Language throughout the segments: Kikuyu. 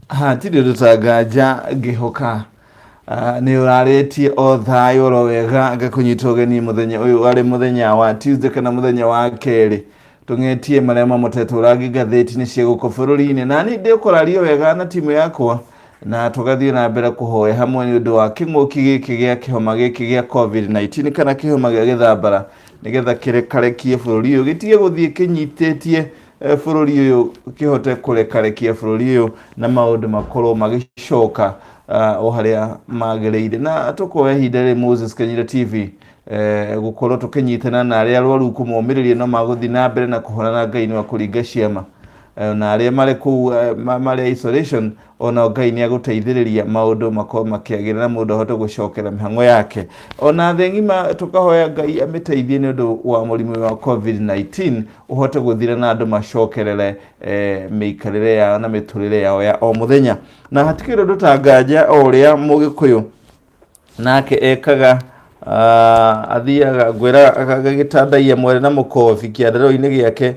Hatirĩ ũndũ ta nganja ngĩhoka nĩ ũrarĩtie o thayũ oro wega ngakũnyita ũgeni mũthenya ũyũ arĩ mũthenya wa Tuesday kana mũthenya wa kerĩ tũng'etie marĩa mamotetwo rangi ngathĩti-inĩ cia gũkũ bũrũri-inĩ na niĩ ndĩkũrario wega na timu yakwa na tũgathiĩ na mbere kũhoya hamwe nĩ ũndũ wa kĩng'ũki gĩkĩ gĩa kĩhoma gĩkĩ gĩa COVID-19 kana kĩhoma gĩa gĩthambara nĩgetha kĩrekarekie bũrũri ũyũ gĩtige gũthiĩ kĩnyitĩtie bũrũri ũyũ kĩhote kũrekarekia bũrũri ũyũ na maũndũ makorwo magĩcoka o harĩa magĩrĩire. Na tũkoya ihinda rĩrĩ Moses Kanyira TV gũkorwo tũkĩnyitana na arĩa arwaru kũmomĩrĩria no magũthiĩ na mbere na kũhona na Ngai nĩ wa kũringa ciama. Na arĩa marĩ kũu marĩ isolation ona Ngai nĩ agũteithĩrĩria maũndũ makorwo makĩagĩra na mũndũ ahote gũcokera mĩhang'o yake. Ona thĩ ng'ima tũkahoya Ngai amĩteithie nĩ ũndũ wa mũrimũ wa COVID-19 ũhote gũthira na andũ macokerere mĩikarĩre yao na mĩtũrĩre yao ya o mũthenya. Na hatikĩrĩ ũndũ ta nganja o ũrĩa mũgĩkũyũ nake ekaga athiaga ngwĩra agagĩtandaiya mwere na mũkobi kĩandarũa-inĩ gĩake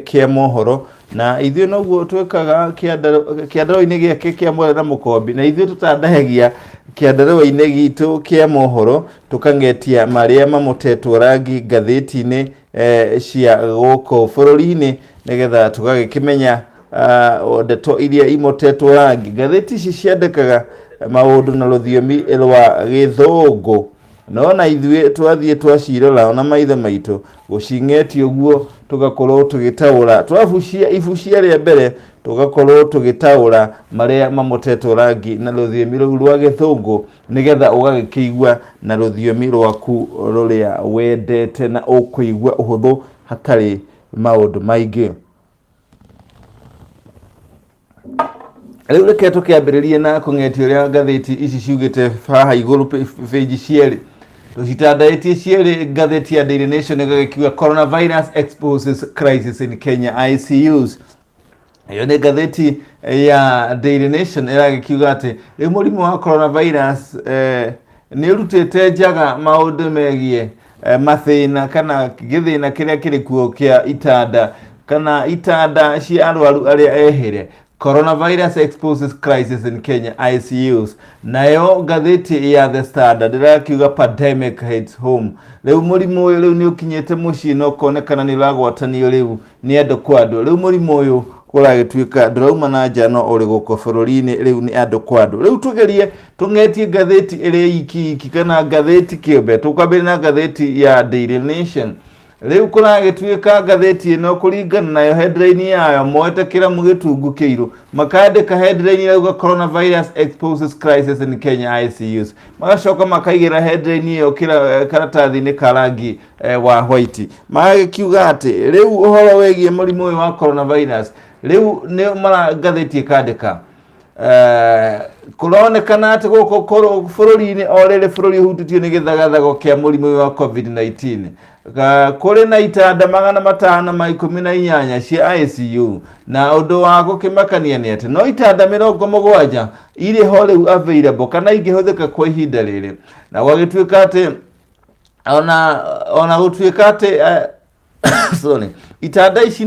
kĩa mohoro na ithuĩ noguo twĩkaga kĩandarũa-inĩ gĩake kĩa mwere na mũkombi na ithuĩ tũtandayagia kĩandarũa-inĩ gitũ kĩa mohoro tũkang'etia marĩa mamotetwo rangi ngathĩti-inĩ cia gũkũ bũrũri-inĩ nĩgetha tũgagĩkĩmenya ndeto iria imotetwo rangi. Ngathĩti ici ciandĩkaga maũndũ na rũthiomi rwa gĩthũngũ no na ithuĩ twathiĩ twacirora na maitho maitũ gũcing'etia ũguo tũgakorwo tũgĩtaũra twabucia ibucia rĩa mbere tũgakorwo tũgĩtaũra marĩa mamotetwo rangi na rũthiomi rũu rwa gĩthũngũ nĩgetha ũgagĩkĩigua na rũthiomi rwaku rũrĩa wendete na ũkũigua ũhũthũ hatarĩ maũndũ maingĩ. Rĩu reke tũkĩambĩrĩrie na kũng'etia ũrĩa ngathĩti ici ciugĩte haha igũrũ page cierĩ tũcitandaĩtie cierĩ. Ngathĩti ya Daily Nation ĩgagĩkiuga coronavirus exposes crisis in Kenya ICUs. Ĩyo nĩ ngathĩti ya Daily Nation ĩragĩkiuga atĩ rĩu mũrimũ wa coronavirus nĩ ũrutĩte njaga maũndũ megiĩ mathĩna kana gĩthĩna kĩrĩa kĩrĩ kuo kĩa itanda kana itanda cia arwaru arĩa ehĩre. Coronavirus exposes crisis in Kenya ICUs. Nayo ngathĩti ya The Standard ĩrakiuga pandemic hits home. Rĩu mũrimũ ũyũ rĩu nĩ ũkinyĩte mũciĩ na ũkonekana nĩ ũragwatanio rĩu nĩ andũ kwa andũ. Rĩu mũrimũ ũyũ ũragĩtuĩka ndũrauma na nja no ũrĩ gũkũ bũrũri-inĩ rĩu nĩ andũ kwa andũ. Rĩu tũgerie tũng'etie ngathĩti ĩrĩ iki iki kana ngathĩti kĩũmbe. Tũkwambĩrĩria na ngathĩti ya Daily Nation. Rĩu kũragĩtuĩka ngathĩti ĩno kũringana nayo headline yayo moete kĩramu gĩtungu kĩirũ makandĩka headline ĩrauga coronavirus exposes crisis in Kenya ICUs, magacoka makaigĩra headline ĩyo karatathi-inĩ ka rangi wa white, magagĩkiuga atĩ rĩu ũhoro wĩgiĩ mũrimũ ũyũ wa coronavirus rĩu nĩ mara ngathĩti ĩkandĩka kũronekana atĩ gũkũ bũrũri-inĩ o rĩrĩ bũrũri ũhutĩtio nĩ gĩthagathago kĩa mũrimũ ũyũ wa COVID-19, kũrĩ na itanda 518 cia ICU, na ũndũ wa gũkĩmakania nĩ atĩ no itanda 70 irĩ ho rĩu available kana ingĩhũthĩka kwa ihinda rĩrĩ. Na gwagĩtuĩka atĩ ona gũtuĩka atĩ sorry, itanda ici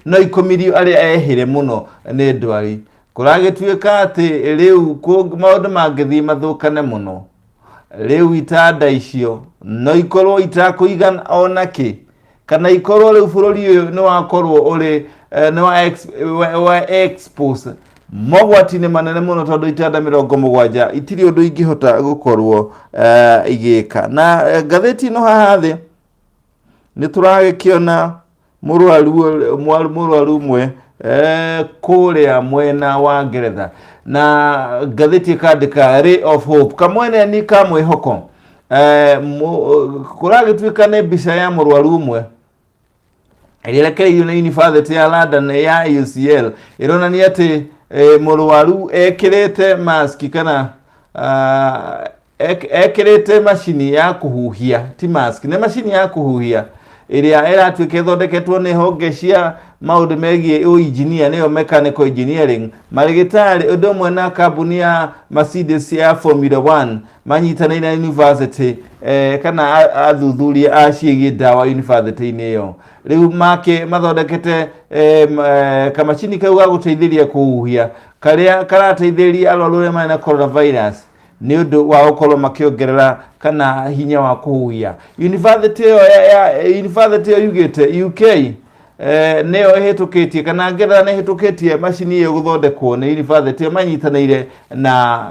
no ikomirio arĩa ehĩre mũno nĩ ndwari, kũragĩtuĩka atĩ rĩu maũndũ mangĩthiĩ mathũkane mũno, rĩu itanda icio no ikorwo itakũigana ona kĩ, kana ikorwo rĩu bũrũri ũyũ nĩ wakorwo ũrĩ nĩ wa expose mogwati-inĩ manene mũno, tondũ itanda 70 itirĩ ũndũ ingĩhota gũkorwo igĩka. Na ngathĩti ĩno haha thĩ nĩ tũragĩkĩona mũrwaru ũmwe kũrĩa mwena wa Ngeretha, na ngathĩti ĩkandĩka ray of hope, kamweneni ka mwĩhoko. Kũragĩtuĩka nĩ mbica ya mũrwaru ũmwe ĩrĩa ĩrekereirio nĩ University ya London ya UCL, ĩronania atĩ mũrwaru ekĩrĩte mask kana ekĩrĩte macini ya kũhuhia, ti mask, nĩ macini ya kũhuhia ĩrĩa ĩratuĩka ĩthondeketwo nĩ honge cia maũndũ megiĩ ũinjinia nĩyo mechanical engineering, marĩgĩtarĩ ũndũ ũmwe na kambuni ya Mercedes ya Formula 1 manyitanĩire na university kana athuthuria a ciĩgiĩ ndawa university-inĩ ĩyo. Rĩu make mathondekete kamacini kau ga gũteithĩrĩria kũhuhia karĩa karateithĩrĩria arwaru arĩa marĩ na coronavirus nĩ ũndũ wa gũkorwo makĩongerera kana hinya wa kũhuhia. University ĩyo university ĩyo yugĩte UK nĩyo ĩhĩtũkĩtie kana Ngeretha nĩ ĩhĩtũkĩtie macini ĩyo gũthondekwo nĩ university ĩyo manyitanĩire na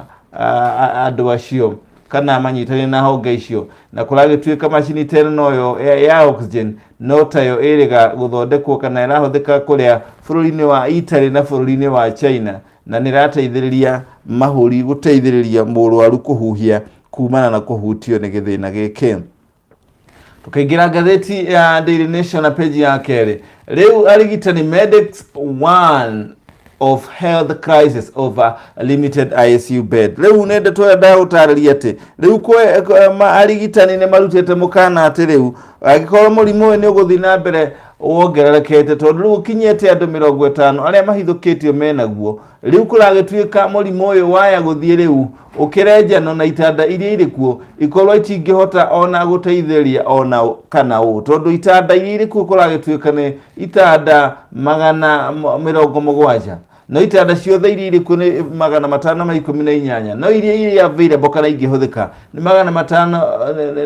andũ acio kana manyitanĩire na honge icio, na kũragĩtuĩka macini ta ĩno noyo ya oxygen no tayo ĩrĩga gũthondekwo kana ĩrahũthĩka kũrĩa bũrũri-inĩ wa Italy na bũrũri-inĩ wa China, na nĩ ĩrateithĩrĩria mahũri gũteithĩrĩria mũrwaru kũhuhia kumana na kũhutio nĩ gĩthĩna gĩkĩ. Tukaingĩra ngathĩti ya Daily Nation na page ya kerĩ. Rĩu arigitani, medics warn of health crisis over limited ICU bed. Rĩu nĩ ndeto ĩyo ndagũtarĩria atĩ rĩu arigitani nĩ marutĩte mũkana atĩ rĩu angĩkorwo mũrimũ ũyũ nĩ ũgũthiĩ na mbere wongererekete, tondũ rĩu ũkinyĩte andũ 50 arĩa mahithũkĩtio menaguo, rĩu kũragĩtuĩka mũrimũ ũyũ waya gũthiĩ rĩu ũkĩrenjano na itanda iria irĩ kuo ikorwo itingĩhota ona gũteithĩrĩria ona kana ũ, tondũ itanda iria irĩ kuo kũragĩtuĩka nĩ itanda 170, no itanda ciothe iria irĩ kuo nĩ 518, no iria irĩ available kana ingĩhũthĩka nĩ 500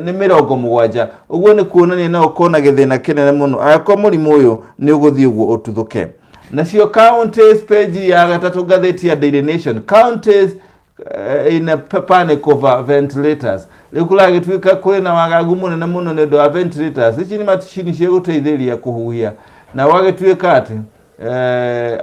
nĩ 70. Ũguo nĩ kuonania no ũkorwo na gĩthĩna kĩnene mũno angĩkorwo mũrimũ ũyũ nĩ ũgũthiĩ ũguo ũtuthũke. Nacio counties, page ya gatatũ ngathĩti ya Daily Nation, counties in a panic over ventilators. Rĩu kũragĩtuĩka kũrĩ na wagagu mũnene mũno nĩ ũndũ wa ventilators. Ici nĩ macini cia gũteithĩrĩria kũhuhia, na gwagĩtuĩka atĩ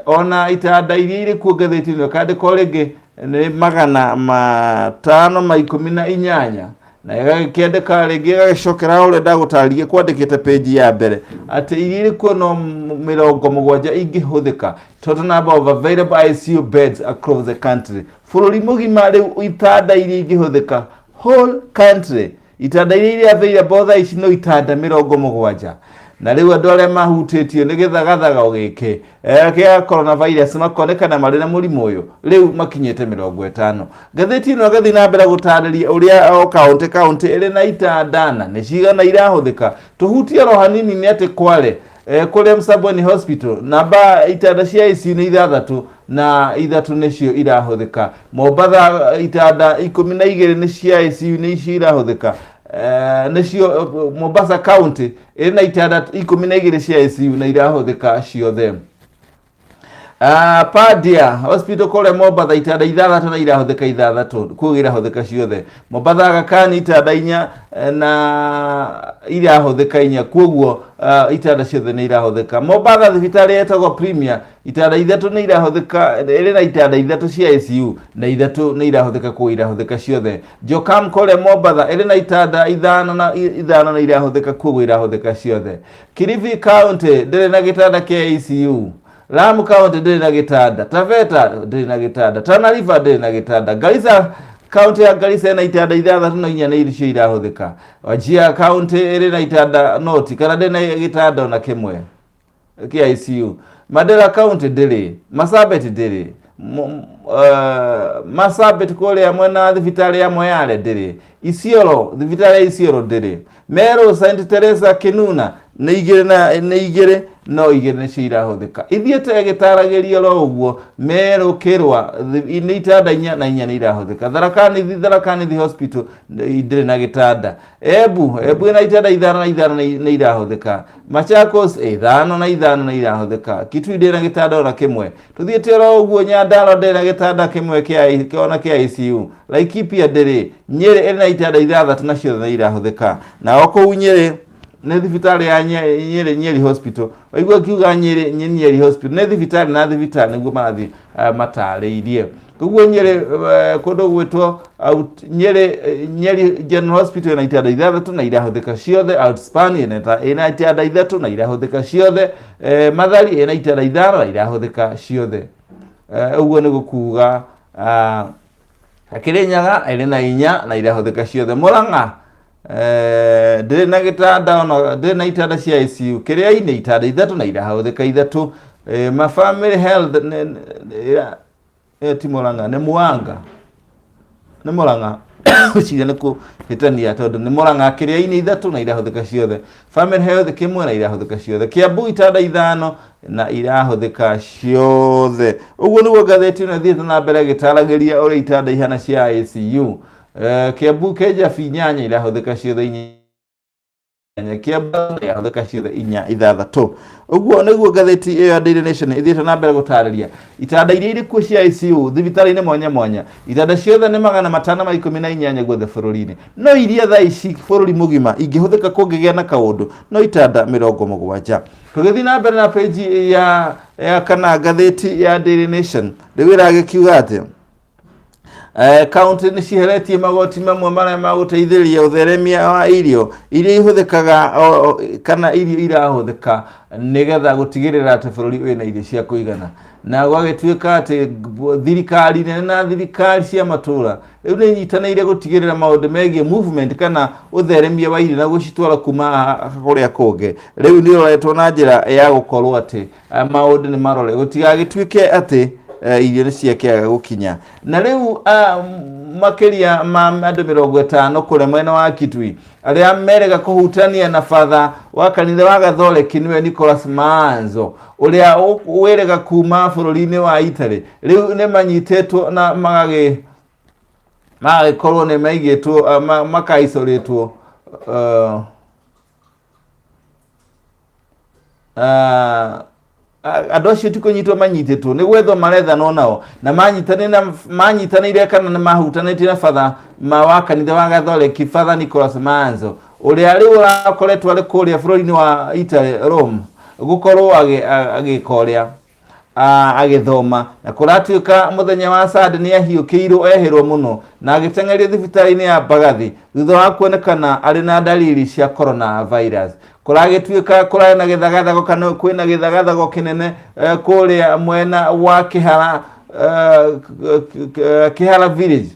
ona itanda iria irĩ kuo ngathĩti ĩno kandĩko rĩngĩ nĩ 518, na ĩgagĩkĩandĩka rĩngĩ ĩgagĩcokera ũrĩa ndagũtarĩria kwandĩkĩte page ya mbere atĩ iria irĩ kuo no 70 ingĩhũthĩka. Total number of available ICU beds across the country, bũrũri mũgima, rĩu itanda iria ingĩhũthĩka whole country, itanda iria irĩ available thaa ici no itanda 70. Na rĩu andũ arĩa mahutĩtio nĩ gĩthagathago gĩkĩ kĩa coronavirus makonekana marĩ na mũrimũ ũyũ rĩu makinyĩte 50. Ngathĩti ĩno ĩgathiĩ na mbere gũtarĩria ũrĩa o kaũntĩ kaũntĩ ĩrĩ na itanda na nĩ cigana irahũthĩka. Tũhutie oro hanini nĩ atĩ Kwale, kũrĩa Msambweni Hospital, namba itanda cia ICU nĩ ithathatũ na ithatũ nĩcio irahũthĩka. Mombatha itanda 12 nĩ cia ICU nĩ icio irahũthĩka, nĩcio Mombasa County ĩrĩ na itanda 12 cia ICU na irahũthĩka ciothe. Padia Hospital kũrĩa Mombatha itanda ithathatũ na irahũthĩka ithathatũ, kuo irahũthĩka ciothe. Mombatha Aga Khan itanda inya na irahũthĩka inya, kuoguo itanda ciothe nĩ irahũthĩka. Mombatha thibitarĩ ĩtagwo Premier itanda ithatũ nĩ irahũthĩka, ĩrĩ na itanda ithatũ cia ICU na ithatũ nĩ irahũthĩka, kuo irahũthĩka ciothe. Jocam kũrĩa Mombatha ĩrĩ na itanda ithano na ithano na irahũthĩka, kuoguo irahũthĩka ciothe. Kilifi County ndĩrĩ na gĩtanda kĩa ICU. Lamu County ndĩrĩ na gĩtanda. Taveta ndĩrĩ na gĩtanda. Tana River ndĩrĩ na gĩtanda. Garissa, kaunti ya Garissa ĩna itanda ithathatũ na inya nĩ icio irahũthĩka. Wajir County ĩrĩ na itanda noti kana ndĩrĩ na gĩtanda ona kĩmwe kĩa ICU. Mandera County ndĩrĩ. Marsabit ndĩrĩ. Marsabit kũrĩa mwena wa thibitarĩ ya Moyale ndĩrĩ. Isiolo, thibitarĩ ya Isiolo ndĩrĩ. Meru St Teresa Kinuna nĩ igĩrĩ na nĩ igĩrĩ no igĩrĩ nĩcio irahũthĩka. Ithiĩte ĩgĩtaragĩria oro ũguo. Meru Kĩrwa nĩ itanda inya na inya nĩ irahũthĩka. Tharaka Nithi, Tharaka Nithi Hospital ndĩrĩ na gĩtanda. Embu, Embu ĩna itanda ithano na ithano nĩ irahũthĩka. Machakos ithano na ithano nĩ irahũthĩka. Kitui ndĩrĩ na gĩtanda ona kĩmwe. Tũthiĩte oro ũguo, Nyandarua ndĩrĩ na gĩtanda kĩmwe kĩa ona kĩa ICU. Laikipia ndĩrĩ. Nyĩrĩ ĩrĩ na itanda ithathatũ na ciothe nĩ irahũthĩka. Na o kũu Nyĩrĩ nĩ thibitarĩ ya Nyĩrĩ, Nyeri Hospital. Waigua ngiuga Nyĩrĩ nĩ Nyeri Hospital, nĩ thibitarĩ na thibitarĩ nĩguo marathiĩ matarĩirie. Koguo Nyĩrĩ, kũndũ gwĩtwo Nyĩrĩ, Nyeri General Hospital ĩna itanda ithathatũ na irahũthĩka ciothe. Outspan ĩna itanda ithatũ na irahũthĩka ciothe. Mathari ĩna itanda ithano na irahũthĩka ciothe. Ũguo nĩ gũkuga Kĩrĩnyaga ĩrĩ na inya na irahũthĩka ciothe. Murang'a Ndĩrĩ na gĩtanda ona ndĩrĩ na itanda cia ICU kĩrĩa-inĩ itanda ithatũ na irahũthĩka ithatũ. Ma family health ĩyo ti Murang'a, nĩ Mwanga, nĩ Murang'a, ngwĩciria nĩ kũhĩtania tondũ nĩ Murang'a kĩrĩa-inĩ ithatũ na irahũthĩka ciothe. Family health kĩmwe na irahũthĩka ciothe. Kiambu itanda ithano na irahũthĩka ciothe. Ũguo nĩguo ngathĩti ĩno ĩthiĩte na mbere ĩgĩtaragĩria ũrĩa itanda ihana cia ICU. Kiambu Kĩjabi inyanya irahũthĩka ciothe inyanya, Kiambu irahũthĩka ciothe inya ithathatũ. Ũguo nĩguo ngathĩti ĩyo ya Daily Nation ĩthiĩte na mbere gũtarĩria itanda iria irĩ kuo cia ICU thibitarĩ-inĩ mwanya mwanya. Itanda ciothe nĩ 518 guothe bũrũri-inĩ, no iria thaa ici bũrũri mũgima ingĩhũthĩka kũngĩgĩa na kaũndũ no itanda 70. Tũgĩthiĩ na mbere na page ya kana ngathĩti ya Daily Nation rĩu ĩragĩkiuga atĩ kaunti nĩ ciheretie magoti mamwe marĩa magũteithĩrĩria ũtheremia wa irio iria ihũthĩkaga kana irio irahũthĩka nĩgetha gũtigĩrĩra atĩ bũrũri wĩna irio cia kũigana, na gwagĩtuĩka atĩ thirikari nene na thirikari cia matũra rĩu nĩ inyitanĩire gũtigĩrĩra maũndũ megiĩ movement kana ũtheremia wa irio na gũcitwara kuma kũrĩa kũngĩ rĩu nĩ ũroretwo na njĩra ya gũkorwo atĩ maũndũ nĩ marore gũtigagĩtuĩke atĩ irio nĩ ciakĩaga gũkinya. Na rĩu makĩria ma andũ 50 kũrĩa mwena wa Kitui arĩa merega kũhutania na batha wa kanitha wa Gathoreki nĩwe Nicholas Maanzo ũrĩa wĩrega kuma bũrũri-inĩ wa Italy rĩu nĩ manyitĩtwo na magagĩkorwo nĩ maigĩtwo makaicorĩtwo andũ acio ti kũnyitwo manyitĩtwo nĩ gwethwo marethanwo nao na manyitanĩire kana nĩ mahutanĩtie na batha ma wa kanitha wa Gathoreki Father Nicholas Manzo ũrĩa rĩu ũrakoretwo arĩ kũrĩa bũrũri-inĩ wa Italy Rome gũkorwo agĩka ũrĩa agĩthoma, na kũratuĩka mũthenya wa Sunday nĩ ahiũkĩirwo ehĩrwo mũno na agĩteng'erio thibitarĩ-inĩ ya Mbagathi thutha wa kuonekana arĩ na dalili cia coronavirus. Kũragĩtuĩka kũrarĩ na gĩthagathago kana kwĩna gĩthagathago kĩnene kũrĩa mwena wa Kĩhara, Kĩhara village.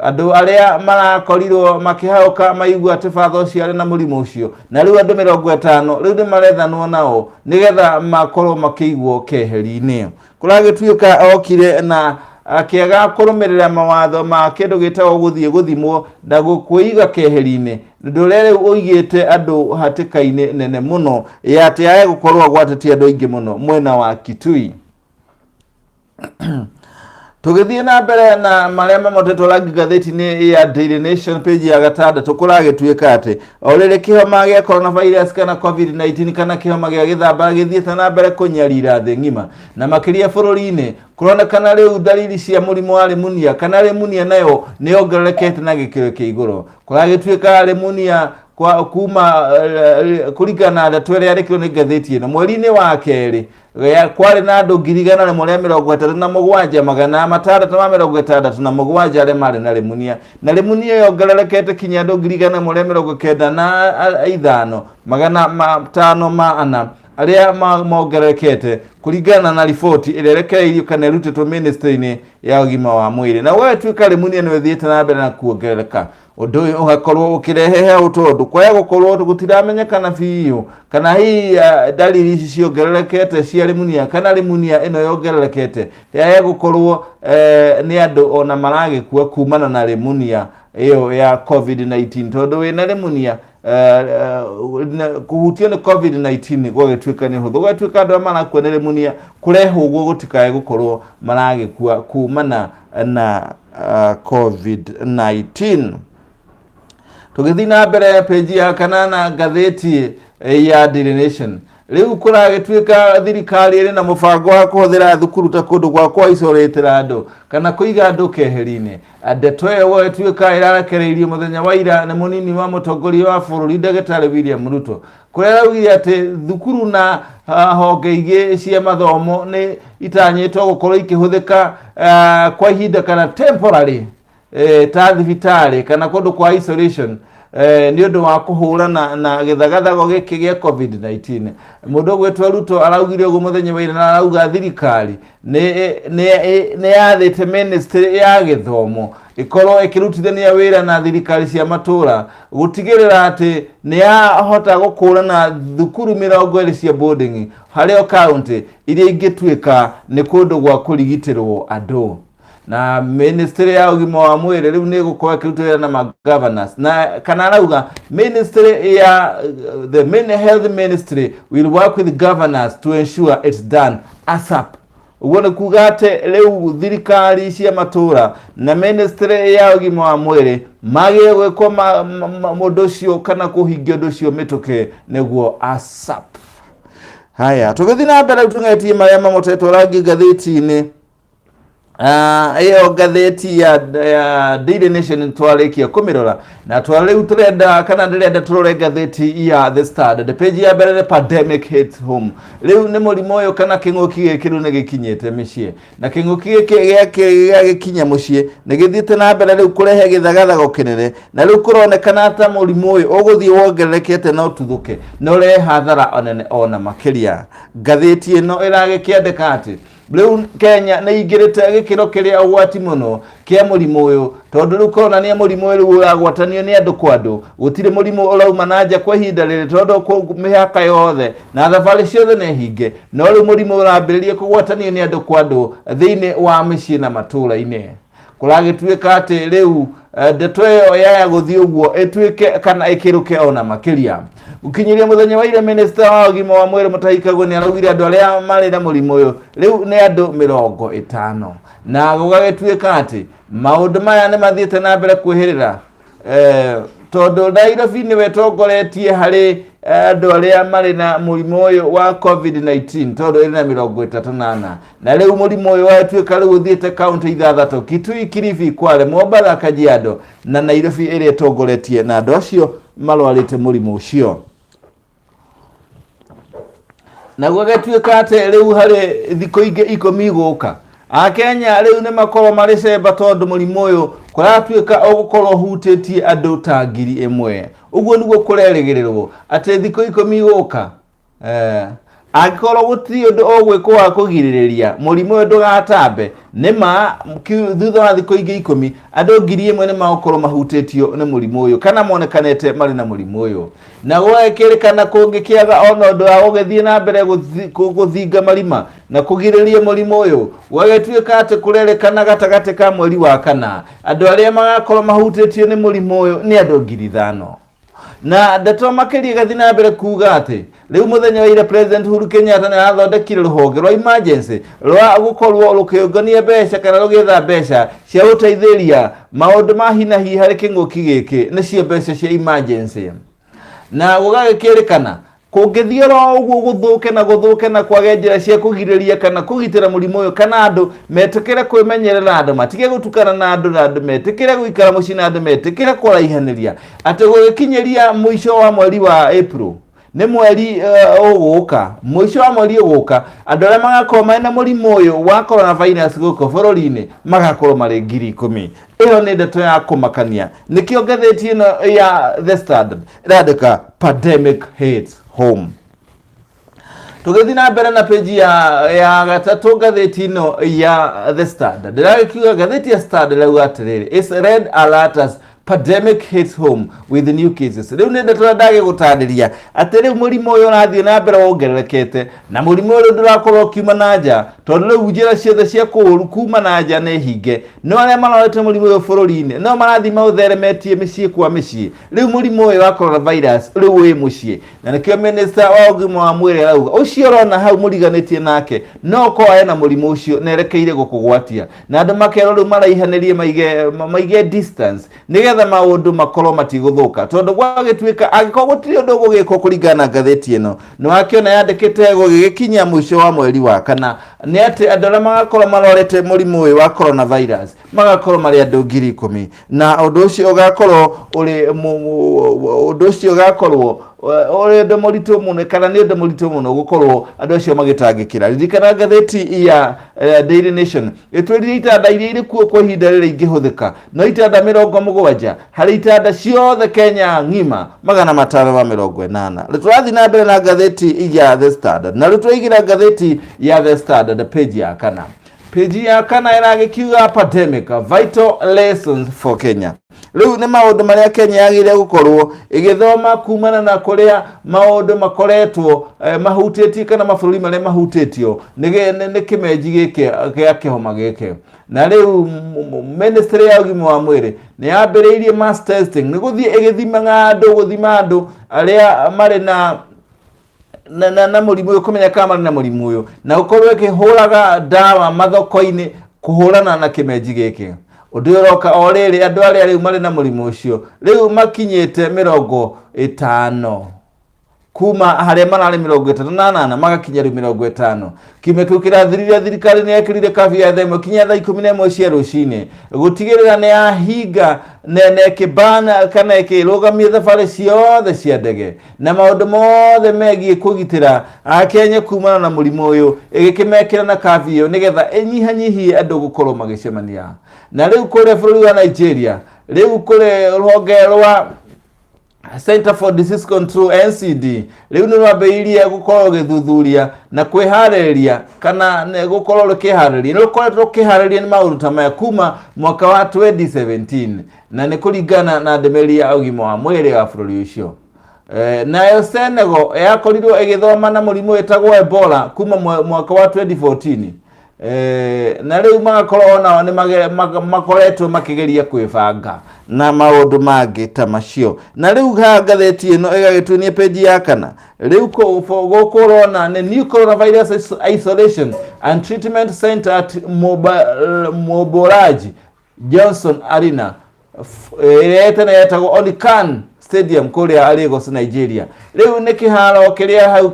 Andũ arĩa marakorirwo makĩhaũka maigua atĩ batha ũcio arĩ na mũrimũ ũcio, na rĩu andũ 50 rĩu nĩ marethanwo nao nĩgetha makorwo makĩigwo keheri-inĩ. Kũragĩtuĩka okire na akĩaga kũrũmĩrĩra mawatho ma kĩndũ gĩtagwo gũthiĩ gũthimwo na kwĩiga keheri-inĩ, ũndũ ũrĩa rĩu ũigĩte andũ hatĩka-inĩ nene mũno ya atĩ age gũkorwo agwatĩtie andũ aingĩ mũno mwena wa Kitui. Tũgĩthiĩ na mbere na marĩa mamotetwo rangi ngathĩti-inĩ ya Daily Nation page ya gatandatũ, kũragĩtuĩka atĩ o rĩrĩ kĩhoma gĩa coronavirus kana COVID-19 kana kĩhoma gĩa gĩthamba gĩthiĩte na mbere kũnyarira thĩ ng'ima na makĩria bũrũri-inĩ, kũronekana rĩu dalili cia mũrimũ wa rimunia kana rimunia nayo nĩ yongererekete na gĩkĩro kĩa igũrũ. Kũragĩtuĩka rimunia kwa kuma kũringana na ndeto ĩrĩa yandĩkirwo nĩ ngathĩti ĩno mweri-inĩ wa kerĩ kwarĩ na andũ 137,667 arĩa marĩ na rimunia, na rimunia yongererekete kinya andũ 195,504 arĩa mongererekete kũringana na riboti ĩrĩa ĩrekereirio kana ĩrutĩtwo ministry-inĩ ya ũgima wa mwĩrĩ. Na gwagĩtuĩka rimunia nĩ ĩthiĩte na mbere na kuongerereka, ũndũ ũyũ ũgakorwo ũkĩrehe heho tondũ kwaya gũkorwo gũtiramenyekana biũ kana hihi dalili ici ciongererekete cia rimunia kana rimunia ĩno yongererekete yaya gũkorwo nĩ andũ ona maragĩkua kumana na rimunia ĩyo ya COVID-19, tondũ wĩna rimunia kũhutio nĩ COVID-19 gwagĩtuĩka nĩ ũhũthũ, gwagĩtuĩka andũ arĩa marakua nĩ rimunia kũrehwo ũguo gũtikae gũkorwo maragĩkua kumana na COVID-19. Tũgĩthiĩ na mbere page ya kanana ngathĩti ya Daily Nation, rĩu kũragĩtuĩka thirikari ĩrĩ na mũbango wa kũhũthĩra thukuru ta kũndũ gwa kwa-isolate-ra andũ kana kũiga andũ keheri-inĩ. Ndeto ĩyo gwagĩtuĩka ĩrarekereirio mũthenya wa ira nĩ mũnini wa mũtongoria wa bũrũri ndagĩtarĩ William Ruto, kũrĩa araugire atĩ thukuru na honge ingĩ cia mathomo nĩ itanyĩtwo gũkorwo ikĩhũthĩka kwa ihinda kana temporary ta thibitarĩ kana kũndũ kwa isolation nĩ ũndũ wa kũhũrana na gĩthagathago gĩkĩ gĩa COVID-19. Mũndũ ũgwĩtwo Ruto araugire ũguo mũthenya wa ira na arauga thirikari nĩ yathĩte ministry ya gĩthomo Ĩkorwo ĩkĩrutithania wĩra na thirikari cia matũra gũtigĩrĩra atĩ nĩ yahota gũkũrana thukuru 20 cia boarding harĩ o kaunti iria ingĩtuĩka nĩ kũndũ gwa kũrigitĩrwo andũ. Na ministry ya ũgima wa mwĩrĩ rĩu nĩ ĩgũkorwo ĩkĩruta wĩra na ma governors, na kana arauga ministry ya the main health ministry will work with governors to ensure it's done ASAP. Ũguo nĩ kuga atĩ rĩu thirikari cia matũra na ministry ya ũgima wa mwĩrĩ magĩrĩire gwĩkwo ũndũ ũcio kana kũhingia ũndũ ũcio mĩtũkĩ nĩguo ASAP. Haya, tũgĩthiĩ na mbere rĩu tũng'etie marĩa mamotetwo rangi ngathĩti-inĩ. Ĩyo ngathĩti ya Daily Nation twarĩkia kũmĩrora na twa rĩu tũrenda kana ndĩrenda tũrore ngathĩti ya The Standard. The page ya mbere, the pandemic hits home. Rĩu nĩ mũrimũ ũyũ kana kĩng'ũki gĩkĩ rĩu nĩ gĩkinyĩte mĩciĩ, na kĩng'ũki gĩkĩ gĩagĩkinya mũciĩ nĩ gĩthiĩte na mbere rĩu kũrehe gĩthagathago kĩnene, na rĩu kũronekana ta mũrimũ ũyũ ũgũthiĩ wongererekete na ũtuthũke na ũrehe hathara nene ona makĩria. Ngathĩti ĩno ĩragĩkĩandĩka atĩ rĩu Kenya nĩ ingĩrĩte gĩkĩro kĩrĩa ũgwati mũno kĩa mũrimũ ũyũ, tondũ rĩu kũronania mũrimũ ũyũ rĩu ũragwatanio nĩ andũ kwa andũ. Gũtirĩ mũrimũ ũrauma na nja kwa ihinda rĩrĩ, tondũ mĩhaka yothe na thabarĩ ciothe nĩ hinge, no rĩu mũrimũ ũrambĩrĩria kũgwatanio nĩ andũ kwa andũ thĩinĩ wa mĩciĩ na matũũra-inĩ. Kũragĩtuĩka atĩ rĩu ndeto ĩyo yaya gũthiĩ ũguo ĩtuĩke kana ĩkĩrũke ona makĩria. Gũkinyĩria mũthenya wa ira, minista wa ũgima wa mwĩrĩ Mutahi Kagwe nĩ araugire andũ arĩa marĩ na mũrimũ ũyũ rĩu nĩ andũ 50, na gũgagĩtuĩka atĩ maũndũ maya nĩ mathiĩte na mbere kwĩhĩrĩra, tondũ Nairobi nĩwe ĩtongoretie harĩ andũ arĩa marĩ na mũrimũ ũyũ wa COVID-19, tondũ ĩrĩ na 34, na rĩu mũrimũ ũyũ watuĩka rĩu ũthiĩte kaunti ithathatũ: Kitui, Kilifi, Kwale, Mombatha, Kajiado na Nairobi ĩrĩa ĩtongoretie na andũ acio marwarĩte mũrimũ ũcio. Na gũgĩtuĩka atĩ rĩu harĩ thikũ ingĩ 10 igũka, Akenya rĩu nĩ makorwo marĩ cemba, tondũ mũrimũ ũyũ kũratuĩka ũgũkorwo ũhutĩtie andũ ta 1000. Ũguo nĩguo kũrerĩgĩrĩrwo atĩ thikũ 10 igũka, angĩkorwo gũtirĩ ũndũ ũgwĩkwo wa kũgirĩrĩria mũrimũ ũyũ ndũgatambe, nĩ ma thutha wa thikũ ingĩ 10 andũ 1000 nĩ magũkorwo mahutĩtio nĩ mũrimũ ũyũ kana monekanĩte marĩ na mũrimũ ũyũ. Na gũgakĩrĩkana kũngĩkĩaga ona ũndũ wa gũgĩthiĩ na mbere gũthinga marima na kũgirĩrĩria mũrimũ ũyũ, gũgagĩtuĩka atĩ kũrerĩkana gatagatĩ ka mweri wa kana andũ arĩa magakorwo mahutĩtio nĩ mũrimũ ũyũ nĩ andũ 5000. Na ndeto makĩria ĩgathiĩ na mbere kuga atĩ rĩu mũthenya wa ira President Uhuru Kenyatta nĩ arathondekire rũhonge rwa emergency rwa gũkorwo rũkĩũngania mbeca kana rũgĩetha mbeca cia gũteithĩrĩria maũndũ ma hi na hi harĩ kĩng'ũki gĩkĩ, nĩcio mbeca cia emergency. Na gũgagĩkĩrĩkana kũngĩthiĩ oro ũguo gũthũke na gũthũke na kwage njĩra cia kũgirĩrĩria kana kũgitĩra mũrimũ ũyũ, kana andũ metĩkĩre kwĩmenyerera, andũ matige gũtukana na andũ, na andũ metĩkĩre gũikara mũciĩ, na andũ metĩkĩre kũraihanĩria, atĩ gũgĩkinyĩria mũico wa mweri wa April, nĩ mweri ũgũka, mũico wa mweri ũgũka, andũ arĩa magakorwo marĩ na mũrimũ ũyũ wa coronavirus gũkũ bũrũri-inĩ magakorwo marĩ 10,000. Ĩyo nĩ ndeto ya kũmakania. Nĩkĩo ngathĩti ĩno ya The Standard ĩrandĩka "Pandemic hits home". Tũgĩthiĩ na mbere na page ya gatatũ, ngathĩti ĩno ya The Standard ndĩragĩkiuga, ngathĩti ya Standard ĩrauga atĩrĩrĩ, "It's red alert as pandemic hits home with new cases". Rĩu nĩ ndeto ndagĩgũtarĩria atĩ rĩu mũrimũ ũyũ ũrathiĩ na mbere wongererekete, na mũrimũ ũyũ ndũrakorwo ũkiuma na nja, tondũ rĩu njĩra ciothe cia kũũru kuma na nja nĩ hinge, no arĩa marorete mũrimũ ũyũ bũrũri-inĩ no marathiĩ maũtheremetie mĩciĩ kwa mĩciĩ. Rĩu mũrimũ ũyũ wa coronavirus rĩu wĩ mũciĩ, na nĩkĩo minister wa ũgima wa mwĩrĩ arauga ũcio ũrona hau mũriganĩtie nake no ũkorwo ena mũrimũ ũcio na erekeire gũkũgwatia, na andũ makerwo rĩu maraihanĩrie, maige distance nĩgetha maũndũ makorwo matigũthũka, tondũ gwagĩtuĩka angĩkorwo gũtirĩ ũndũ ũgũgĩkwo kũringana na ngathĩti ĩno nĩ wakĩona yandĩkĩte gũgĩgĩkinya mũico wa mweri wa kana nĩ atĩ andũ arĩa magakorwo marorete mũrimũ ũyũ wa coronavirus magakorwo marĩ andũ 10,000, na ũndũ ũcio ũgakorwo ũrĩ ũndũ ũcio ũgakorwo ũrĩ ũndũ mũritũ mũno, kana nĩ ũndũ mũritũ mũno gũkorwo andũ acio magĩtangĩkĩra. Ririkana ngathĩti ya Daily Nation ĩtwĩrire itanda iria irĩ kuo kwa ihinda rĩrĩ ingĩhũthĩka no itanda 70 harĩ itanda ciothe Kenya ng'ima 580. Rĩu tũrathiĩ na mbere na ngathĩti ya The Standard, na rĩu tũraigĩra ngathĩti ya The Standard page ya kana. Page ya kana ĩragĩkiuga pandemic vital lessons for Kenya. Rĩu nĩ maũndũ marĩa Kenya yagĩrĩire gũkorwo ĩgĩthoma kumana na kũrĩa maũndũ makoretwo mahutĩtie kana mabũrũri marĩa mahutĩtio nĩ kĩmenji gĩkĩ gĩa kĩhoma gĩkĩ. Na rĩu ministry ya ũgima wa mwĩrĩ nĩ yambĩrĩirie mass testing, nĩ gũthiĩ ĩgĩthimaga andũ, gũthima andũ arĩa marĩ na mũrimũ ũyũ, kũmenya kana marĩ na mũrimũ ũyũ, na gũkorwo ĩkĩhũraga ndawa mathoko-inĩ kũhũrana na kĩmenji gĩkĩ. Ũndũ ũyũ ũroka o rĩrĩ andũ arĩa rĩu marĩ na mũrimũ ũcio rĩu makinyĩte 50, kuma harĩa mararĩ 38 magakinya rĩu 50. Kiumia kĩu kĩrathirire thirikari nĩ yekĩrire curfew ya thaa 1 kinya thaa 11 cia rũcinĩ gũtigĩrĩra nĩ yahinga na ĩkĩban kana ĩkĩrũgamia thabarĩ ciothe cia ndege na maũndũ mothe megiĩ kũgitĩra Akenya kumana na mũrimũ ũyũ, ĩgĩkĩmekĩra na curfew ĩyo nĩgetha ĩnyihanyihie andũ gũkorwo magĩcemania. Na rĩu kũrĩa bũrũri wa Nigeria, rĩu kũrĩ rũhonge rwa Center for Disease Control NCD rĩu nĩ rwambĩrĩirie gũkorwo rũgĩthuthuria na kwĩharĩrĩria kana gũkorwo rũkĩharĩrĩria, nĩ rũkoretwo rũkĩharĩrĩria nĩ maũndũ ta maya kuma mwaka wa 2017, na nĩ kũringana na ndũmĩrĩri ya ũgima wa mwĩrĩ wa bũrũri ũcio. Nayo Senegal yakorirwo ĩgĩthoma na mũrimũ wĩtagwo Ebola kuma mwaka wa 2014. Na rĩu magakorwo onao nĩ makoretwo makĩgeria kwĩbanga na maũndũ mangĩ ta macio. Na rĩu haha ngathĩti ĩno ĩgagĩtuonia page ya kana, rĩu gũkũ ũrona nĩ new coronavirus isolation and treatment center at Mobolaji Johnson Arena, ĩrĩa tene yetagwo Onikan Stadium kũrĩa Lagos, Nigeria. Rĩu nĩ kĩharo kĩrĩa hau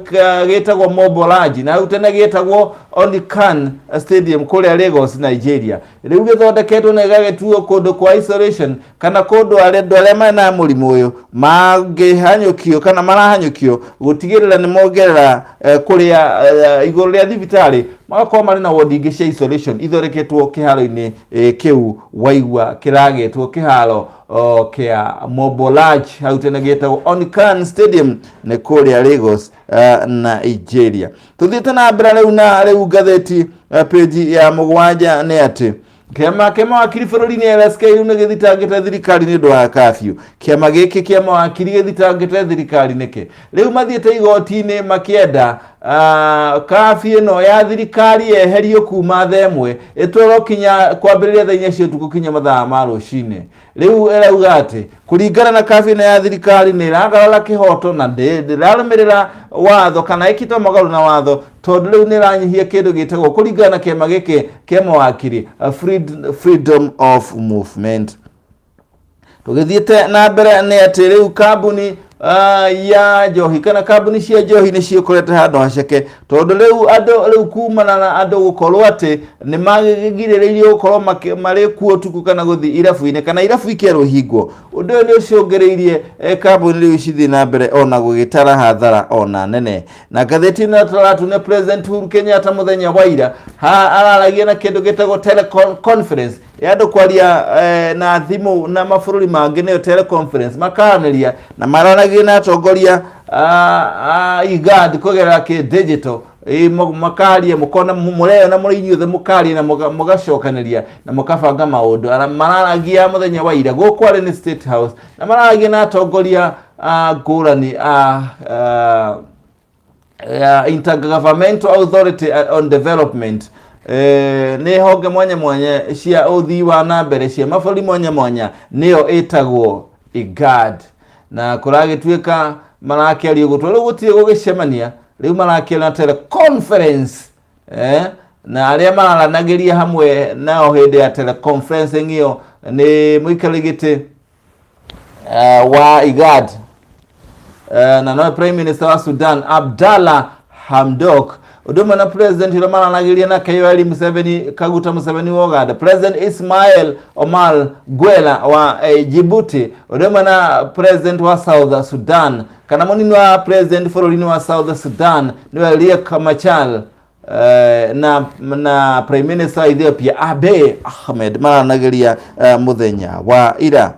gĩtagwo Mobolaji, na hau tene gĩtagwo Onikan Stadium kũrĩa Lagos, Nigeria. Rĩu gĩthondeketwo na gĩgagĩtuo kũndũ kwa isolation kana kũndũ andũ arĩa mena mũrimũ ũyũ mangĩhanyũkio kana marahanyũkio, gũtigĩrĩra nĩ mongerera kũrĩa igũrũ rĩa thibitarĩ, magakorwo marĩ na wodi ingĩ cia isolation ithondeketwo kĩharo-inĩ kĩu waigua kĩragĩtwo kĩharo kĩa Mobolaji, hau tene gĩtagwo Onikan Stadium, nĩ kũrĩa Lagos, Nigeria. Tũthiĩte na mbere rĩu na rĩu ngathĩti page ya 7 nĩ atĩ kĩama kĩa mawakiri bũrũri-inĩ LSK rĩu nĩ gĩthitangĩte thirikari nĩ ũndũ wa curfew. Kĩama gĩkĩ kĩa mawakiri gĩthitangĩte thirikari nĩkĩ? Rĩu mathiĩte igoti-inĩ makĩenda curfew ĩno ya thirikari yeherio kuma thaa 1 ĩtwarwo kinya kwambĩrĩria thaa 4 cia ũtukũ kinya mathaa ma rũcinĩ. Rĩu ĩrauga atĩ kũringana na curfew ĩno ya thirikari nĩ ĩragarara kĩhoto na ndĩrarũmĩrĩra watho kana ĩkĩtwo mũgarũ na watho, tondũ rĩu nĩ ĩranyihia kĩndũ gĩtagwo, kũringana na kĩama gĩkĩ kĩa mawakiri, freedom of movement. Tũgĩthiĩte na mbere nĩ atĩ rĩu kambuni ya njohi kana kambuni cia njohi nĩ ciĩkorete handũ haceke, tondũ rĩu andũ rĩu kumana na andũ gũkorwo atĩ nĩ magĩgirĩrĩirio gũkorwo marĩ kuo ũtukũ kana gũthiĩ irabu-inĩ kana irabu ikerwo hingwo. Ũndũ ũyũ nĩ ũcũngĩrĩirie kambuni rĩu cithiĩ na mbere ona gũgĩtara hathara ona nene. Na ngathĩti ĩno tũratunia President Uhuru Kenyatta mũthenya wa ira haha araragia na kĩndũ gĩtagwo teleconference ya andũ kwaria na thimũ na mabũrũri mangĩ, nĩyo teleconference, makaranĩria na maranagia na atongoria a IGAD kũgerera kĩ digital. Makaria mũkona mũreyona mũrĩ inyuothe, mũkaria na mũgacokanĩria na mũkabanga maũndũ. Mararagia mũthenya wa ira gũkũ arĩ nĩ State House, na mararagia na atongoria ngũrani a Intergovernmental Authority on Development, nĩ honge mwanya mwanya cia ũthii wa na mbere cia mabũrũri mwanya mwanya, nĩyo ĩtagwo IGAD. Na kũragĩtuĩka marakĩaria ũguo, rĩu gũtirĩ gũgĩcemania, rĩu marakĩaria na teleconference, na arĩa mararanagĩria hamwe nao hĩndĩ ya teleconferencing ĩyo nĩ mũikarĩri gĩtĩ wa IGAD na nowe Prime Minister wa Sudan Abdallah Hamdok, ũndũ ũmwe na President ũrĩa maranagĩria nake Yoweri Museveni Kaguta Museveni wa Uganda, President Ismail Omar Guelleh wa Djibouti, ũndũ ũmwe na President wa South Sudan kana mũnini wa President bũrũri-inĩ wa South Sudan nĩwe Riek Machar, na Prime Minister wa Ethiopia Abiy Ahmed maranagĩria mũthenya wa ira.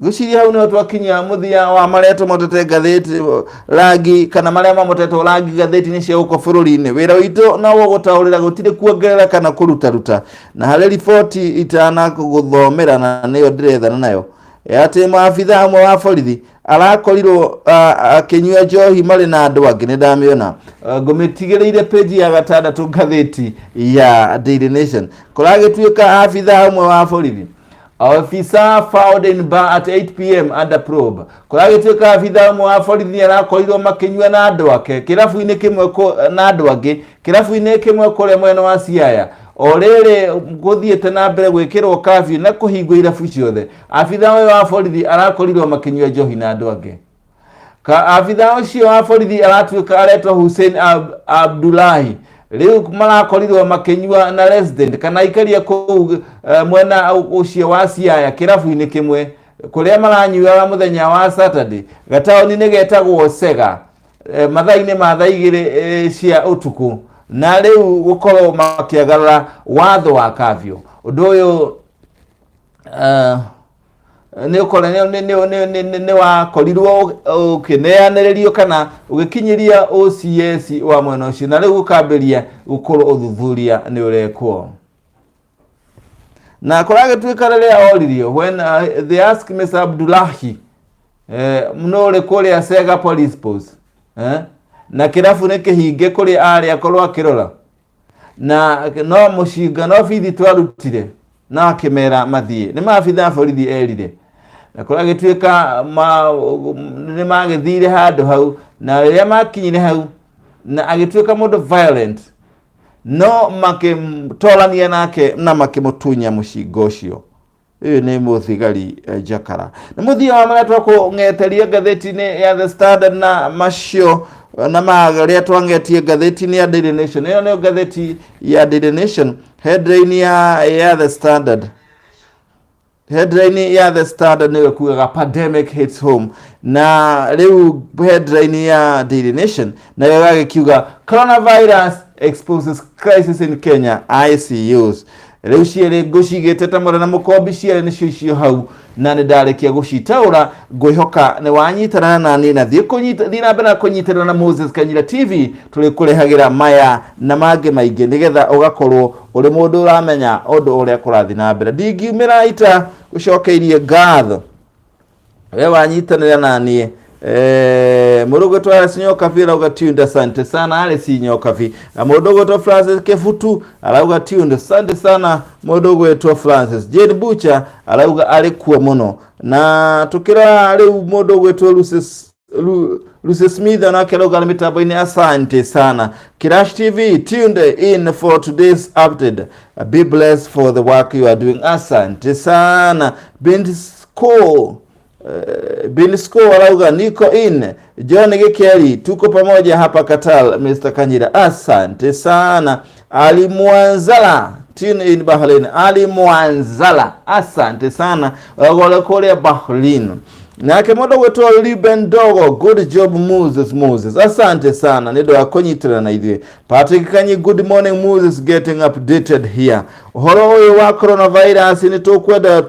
Ngwĩciria hau nĩho twakinya mũthia wa marĩa tũmotete ngathĩti rangi kana marĩa mamotetwo rangi ngathĩti-inĩ cia gũkũ bũrũri-inĩ. Wĩra witũ no gũgũtaũrĩra gũtirĩ kuongerera kana kũrutaruta. Na harĩ riboti itanagũthomera na nĩyo ndĩrethana nayo atĩ maabitha amwe wa borithi arakorirwo akĩnyua njohi marĩ na andũ angĩ nĩ ndamĩona ngũmĩtigĩrĩire page ya gatandatũ ngathĩti ya Daily Nation kũragĩtuĩka abitha ũmwe wa borithi Officer found in bar at 8 pm under probe. Kũragĩtuĩka abitha ũmwe wa borithi nĩ arakorirwo makĩnyua na andũ ake kĩrabu-inĩ kĩmwe na andũ angĩ kĩrabu-inĩ kĩmwe kũrĩa mwena wa Siaya. O rĩrĩ gũthiĩte na mbere gwĩkĩrwo kafyu na kũhingwo irabu ciothe, abitha ũyũ wa borithi arakorirwo makĩnyua njohi na andũ angĩ. Ka abitha ũcio wa borithi aratuĩka aretwo Hussein Abdullahi rĩu marakorirwo makĩnyua na resident kana aikaria kũu mwena ũcio wa Siaya kĩrabu-inĩ kĩmwe kũrĩa maranyuaga mũthenya wa Saturday gataũni-inĩ getagwo Sega mathaa-inĩ ma thaa 2 cia ũtukũ na rĩu gũkorwo makĩagarara watho wa kafyu. Ũndũ ũyũ nĩ ũkore nĩ wakorirwo ũkĩneanĩrĩrio kana ũgĩkinyĩria OCS wa mwena ũcio na rĩu gũkambĩria gũkorwo ũthuthuria nĩ ũrekwo na kũragĩtuĩka rĩrĩa oririo when they ask Mr. Abdullahi no ũrĩ kũrĩa Sega Police Post na kĩrabu nĩ kĩhinge kũrĩa arĩ akorwo akĩrora na no mũcinga no bithi twarutire na akĩmera mathiĩ nĩ maabitha a borithi erire na kũragĩtuĩka nĩ magĩthire handũ hau na rĩrĩa makinyire hau na agĩtuĩka mũndũ violent no makĩtorania nake na makĩmũtunya mũcinga ũcio. Ũyũ nĩ mũthigari njakara. Nĩ mũthia wa marĩa twakũng'eteria ngathĩti-inĩ ya The Standard na macio na marĩa twang'etie ngathĩti-inĩ ya Daily Nation. Ĩyo nĩyo ngathĩti ya Daily Nation, headline ya The Standard. Headline ya The Standard nĩyo ĩkugaga pandemic hits home, na rĩu headline ya Daily Nation nayo ĩgagĩkiuga coronavirus exposes crisis in Kenya ICUs. Rĩu cierĩ ngũcigĩte ta mwena na mũkombi, cierĩ nĩcio icio hau na nĩ ndarĩkia gũcitaũra. Ngwĩhoka nĩ wanyitana na niĩ na thiĩ kũnyita thiĩ na mbere na kũnyitana na Moses Kanyira TV tũrĩ kũrehagĩra maya na mangĩ maingĩ nĩgetha ũgakorwo ũrĩ mũndũ ũramenya ũndũ ũrĩa kũrathiĩ na mbere. Ndingiumĩra ita gũcokeirie ngatho we wanyitanĩra na niĩ. Mũndũ ũgwĩtwo Alice Nyokabi arauga tuned, asante sana Alice Nyokabi. Na mũndũ ũgwĩtwo Francis Kĩbutu arauga tuned, asante sana mũndũ ũgwĩtwo Francis. Jane Butcher arauga arĩ kuo mũno na tũkĩrora rĩu mũndũ ũgwĩtwo Lucy Smith onake arauga arĩ mĩtambo-inĩ, asante sana. Kirash TV tuned in for today's update, be blessed for the work you are doing, asante sana. Bin Sco arauga niko in. John Gikeri, tuko pamoja hapa Qatar. Mr. Kanyira, asante sana. Ali Mwanzala tune in Bahrain. Ali Mwanzala, asante sana wagole kũrĩa Bahrain. Nake mũndũ gwĩtwo Liben Dogo, good job Moses. Moses, asante sana nĩ ũndũ wa kũnyitĩrĩra na ithuĩ. Patrick Kanyi, good morning Moses, getting updated here. Ũhoro ũyũ wa coronavirus nĩ tũkwenda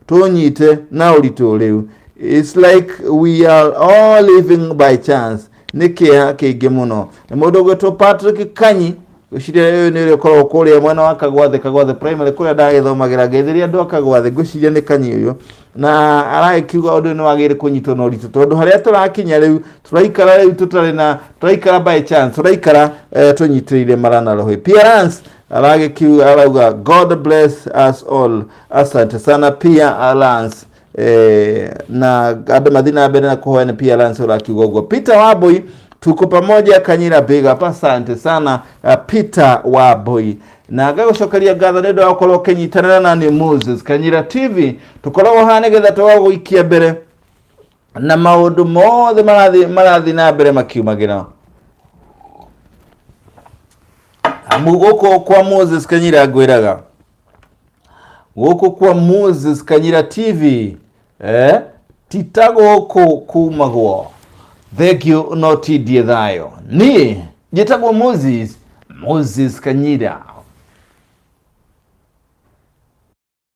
tũnyite na ũritũ rĩu. It's like we are all living by chance. Nĩ kĩeha kĩingĩ mũno. Nĩ mũndũ ũgwĩtwo Patrick Kanyi, ngwĩciria ũyũ nĩ ũrĩa ũkoragwo kũrĩa mwena wa Kagwathe Primary kũrĩa ndagĩthomagĩra. Ngeithĩria andũ a Kagwathe. Ngwĩciria nĩ Kanyi ũyũ na aragĩkiuga ũndũ ũyũ nĩ wagĩrĩire kũnyitwo na ũritũ tondũ harĩa tũrakinya rĩu tũraikara rĩu tũtarĩ na tũraikara by chance, tũraikara tũnyitĩrĩire mara na rũhĩ. Pierance aragĩkiuga arauga God bless us all, asante sana Pia Lance. Na andũ mathiĩ na mbere na kũhoya. Nĩ Pia Lance ũrakiuga ũguo. Peter Wambui, tuko pamoja Kanyira, big up, asante sana Peter Wambui. Na ngagũcokeria ngatho nĩ ũndũ wa gũkorwo ũkĩnyitanĩra na niĩ Moses Kanyira TV. Tũkoragwo haha nĩgetha tũgagũikia mbere na maũndũ mothe marathiĩ na mbere makiumagĩra amu gũkũ kwa Moses Kanyira. Ngwĩraga gũkũ kwa Moses Kanyira TV tita gũkũ kumagwo. Thank you, no tindie thayũ. Niĩ njĩtagwo Moses Kanyira.